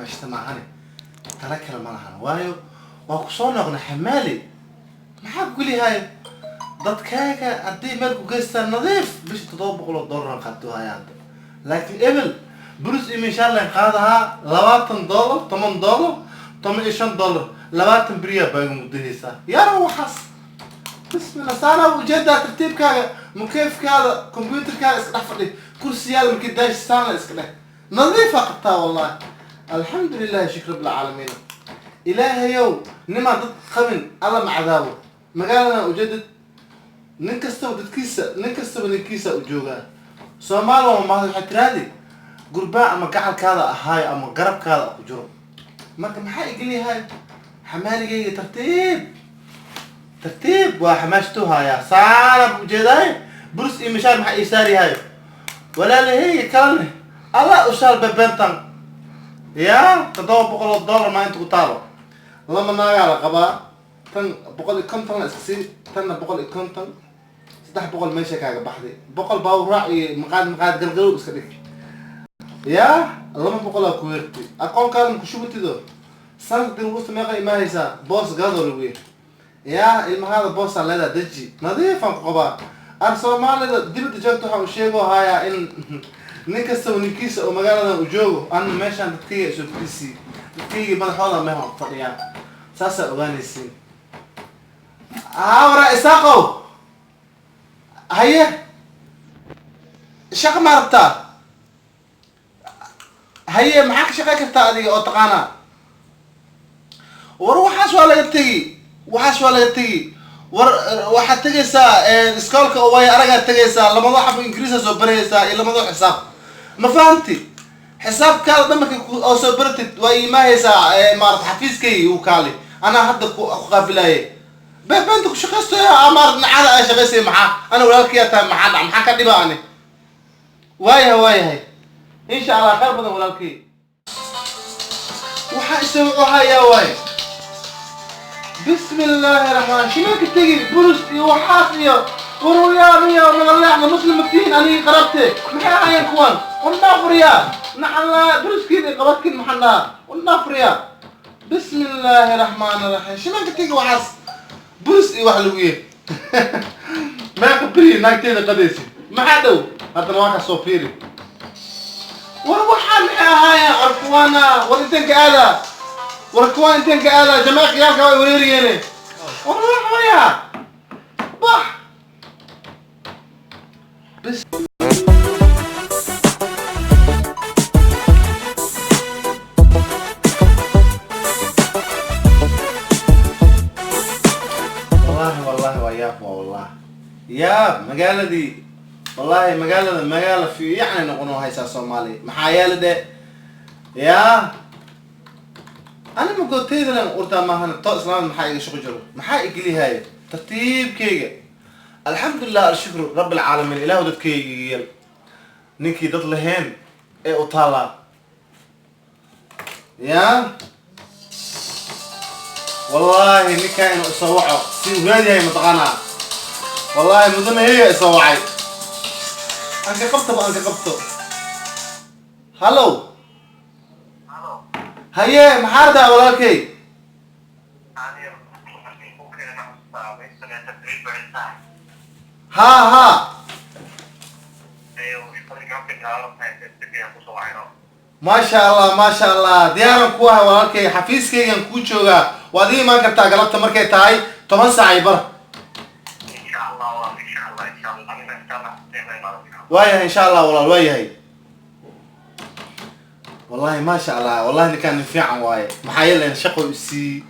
Xamaashta maahane, tala kale ma lahan, waayo waa kusoo noqnay xamaali. Maxaa kulihayo dadkaaga haddii meel ku geystaan nadiif bishi $700 qaato haya hadda, laakiin ebel burus iyo mishaarlen qaadahaa $20, $10, $15, 20 beriyaa baaga mudahaysaa yaara. Waxaas bismillah saanaa ujeedaa. Tartiibkaaga, mukeefkaada, computerkaaga iska dhex fadhi, kursiyaal markii daashi saana iska dheh, nadiifa qabtaa. Wallahi alxamdulilahi, shukr rabbil. Ilaahayow, nimaan dad qabin alla ma cadaabo. Magaaladan ujeedad, nin kastaba dadkiisa, nin kastaba ninkiisa u joogaa. Soomaali waa mahad, waxay tiraahdi gurbaa ama gacalkaada ahaayo ama garabkaada ku jiro. Marka maxaa igeliyahay xamaaligayga? Tartiib tartiib waa xamaashtu hayaa, saana bu ujeedaay. Burus iyo mishaar maxaa ii saaryahay? Walaalahayga kalene alla ushaal bebentan yaa $700 maalinta ku taalo. Lama naagaa la qabaa, tan 150 la iska sii, tanna 150, 300 meesha kaaga baxday. 100 baawraac iyo maqaad maqaad galgalow iska dhig, yaa 200 ku weertay. Aqoonkaada maku shubatido sanadkii lagu meeqa imaahaysaa? Boos gaadoo lagu yahay, yaa ilmahaada boosaa leedaa. Deji, nadiifaan ku qabaa. Ar Soomaalida dibadda joogta waxaan u sheego hayaa in nin kastaba ninkiisa oo magaaladan u joogo. Ana meeshaan dadkayga isoo fadhiisii, dadkayga madaxooda meeshaan ku fadhiyaan, saasaa ogaanaysiin. Haa, waraa Isaaqow, haye, shaqa ma rabtaa? Haye, maxaa ka shaqey kartaa adiga oo taqaanaa? War waxaas waa laga tegi, waxaas waa laga tegi. War waxaad tegaysaa iskoolka oo waayo aragaa tegaysaa, lamado xabo ingiriisa soo baraysaa iyo lamado xisaab. Ma fahamti? Xisaabkaada dhan marka oo soo baratid waa imaahaysaa maarata xafiiskayga uu kaali, anaa hadda ku qaabilaaye. Beenta ku shaqaystoya, maarata nacada aa shaqaysay. Maxaa ana walaalkayaa tahay? Maxaa dhac? Maxaa ka dhiba ani? Waayahay, waayahay, insha Allah, khayr badan walaalkay. Waxaa isaga hayaa waaye. Bismi illaahi raxmaan shimanka tegi burus iyo waxaas iyo warwayaaniyo nagaleexda muslimatihiin. Anigi qarabte maxay ahaayeen kuwan? Undhaafriya nacala buruskiin iyo qabadkiin, maxaan dhahaa? Undhaafriya. Bismi illaahi raxmaan raxiim. Shimanka tegi, waxaas burus iyo wax lagu yeer. Meeqa beri naagteeda qadaysi? Maxaa dhow haddana? Waa ka soo fiiri. War waxaa maxay ahaayeen? Arkuwaana, war inteen ka aadaa? War kuwaan inteen ka aadaa? Jamaac ciyaalka way wareeriyeene. War wax waya bax bis. Wallahi wallahi waa yaab, waa wallahi yaab. Magaaladii wallahi magaalada magaala fiicanay noqon haysaa Soomaaliya. Maxaa yeele dhe yaa ani magootaydalan urtaa maahan to islaamad. Maxaa iga shaqo jiro? Maxaa igelihaaya? Tartiibkayga, alxamdulilah, alshukru rabbi alcaalamiin. Ilaahu dadkayga iga yeel ninkii dad lahayn ee u taalaa. Ya wallahi ninkaa inuu isoo waco si uraad yahay mataqaanaa. Wallahi mudane heyga isoo wacay, aan ka qabtaba, aan ka qabto. Hallow, haye, maxaa rabtaa walaalkay? Ha ha. Maasha Allah, maasha Allah, diyaaran ku ahay walaalkay, xafiiskaygan kuu joogaa. Waad ii imaan kartaa galabta markay tahay 10:15. Waayahay, insha Allah walaal, waayahay. Wallahi maasha Allah, wallahi ninkaan nin fiican waaye. Maxaa yeelay shaqo isii,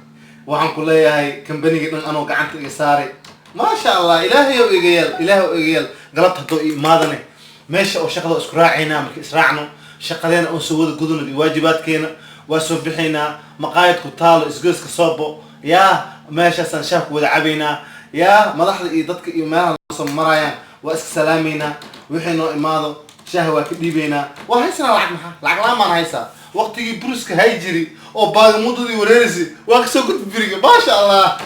waxaan ku leeyahay kambaniga dhan anoo gacanta iga saaray. Maasha Allah, ilaahay ow iga yeel, ilaahay ow iga yeel. Galabta haddoo i imaadane meesha oo shaqada isku raacaynaa. Marka israacno shaqadeena oon soo wada gudano iyo waajibaadkeena, waa soo bixaynaa. Maqaayadku taalo isgoyska soobo, yaa meeshaasaan shaah ku wada cabaynaa. Yaa madaxda iyo dadka iyo meelaha noo soo marayaan waa iska salaamaynaa. Wixii noo imaado shaaha waa ka dhiibaynaa. Waa haysanaa lacag, maxaa lacag la-aan baan haysaa? Waqtigii buruska hay jiri oo baagamudadii wareeraysa waa kasoo gudbi biriga. Maasha Allah.